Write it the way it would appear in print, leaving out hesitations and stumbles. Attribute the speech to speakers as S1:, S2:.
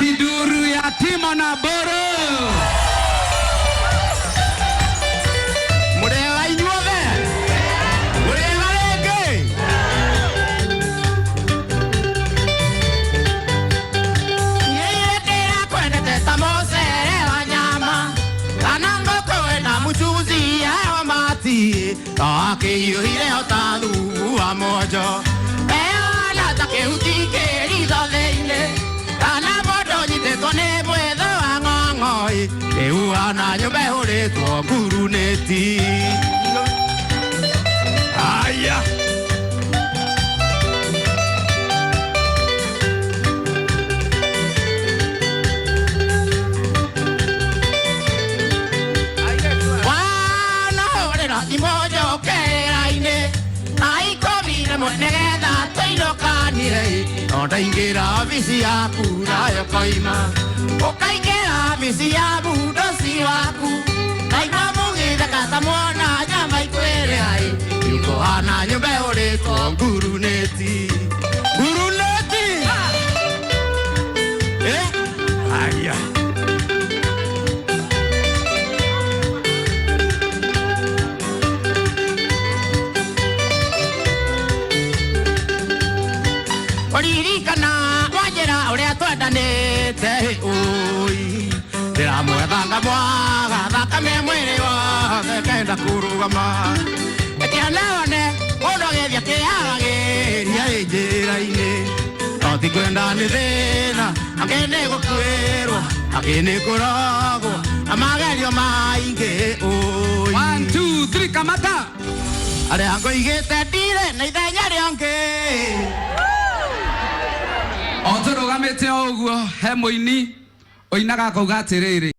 S1: Nduru ya Timo na Mbũrũ.
S2: Mũrĩega inyuothe, mũrĩega rĩngĩ. Niĩ ndĩrakwendete ta mũcere wa nyama kana ngũkũ ĩna mũcuzi ya mati no akĩhiũhire o ta thubu wa monjo eyona ta kĩhuti kĩritho thĩinĩ kana mũndũ ũnyitĩtwo nĩ mwĩthũ wa ng'ong'oi rĩu ana nyũmba ĩhũrĩtwo ngurunĩti.
S3: Aya.
S2: Wanahũrĩra thimũ njũke wĩra-inĩ thaa 11 nĩgetha tũinũkanire, no ndaingĩra obici yaku nayo koima ũkaingĩra obici ya mũndoci waku ndaigua mũgĩtheka ta mwona nyama ikwĩrĩa ĩ ũkũhana nyũmba ĩhũrĩtwo ngurunĩti ngurunĩti. Eh?
S3: Aya.
S2: Ũririkana wanjĩra ũrĩa twendanĩte ũi ndĩramwethanga mwaga thakame mwĩrĩ wothe kenda kũrũgama ĩkĩoneone mũndũ agĩthiĩ akĩharagĩria ĩ njĩra-inĩ no ti kwenda nĩ thĩna angĩ nĩ gũkuĩrwo angĩ nĩ kũrogwo na magerio maingĩ ũi.
S1: 1 2 3, kamata.
S2: Arĩa ngũigĩte ndirĩ na ithenya rĩangĩ.
S1: O tũrũgamĩte o ũguo he mũini ũinaga akauga atĩrĩrĩ.